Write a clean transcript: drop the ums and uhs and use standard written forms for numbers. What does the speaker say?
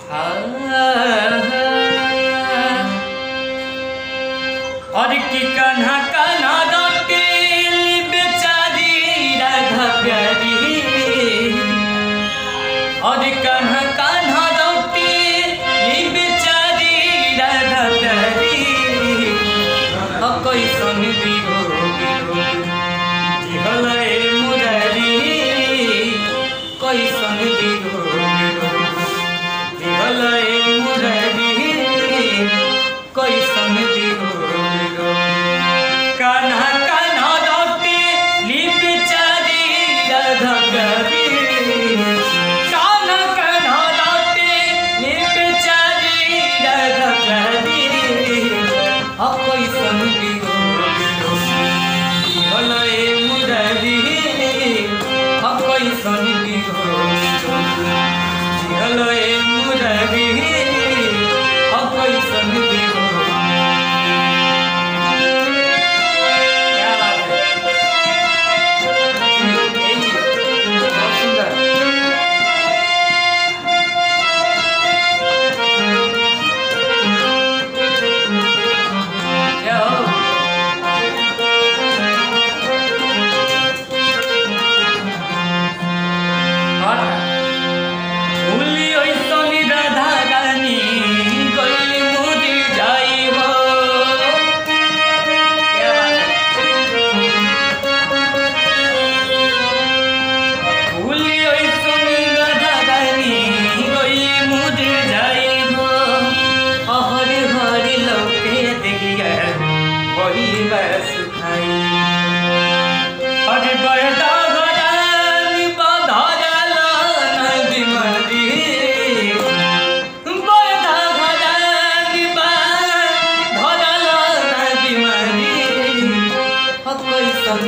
और की कान्हा कान्हा रटेली बेचारी राधा प्यारी, और कान्हा कान्हा रटेली बेचारी राधा प्यारी, अब कैसन दिहल मुरारी, कैसन दिहल मुरारी, कैसन कान्हा कान्हा रटेली बेचारी राधा प्यारी, कान्हा कान्हा रटेली बेचारी राधा प्यारी, अब कैसन दिहल मुरारी, अब कैसन दिहल मुरारी, अब कैसन। क्या बात है, बहुत सुंदर। क्या हो भूली ऐसन राधा रानी गइली मोदी जाइब। क्या बात है, भूली ऐसन राधा रानी गइली मोदी जाइब, हरि हरि लौके देखिया वही बस खाई, हरि बरदा घरानी बधारल नदी मरी, बरदा घरानी बधरल नदी मरी, कैसन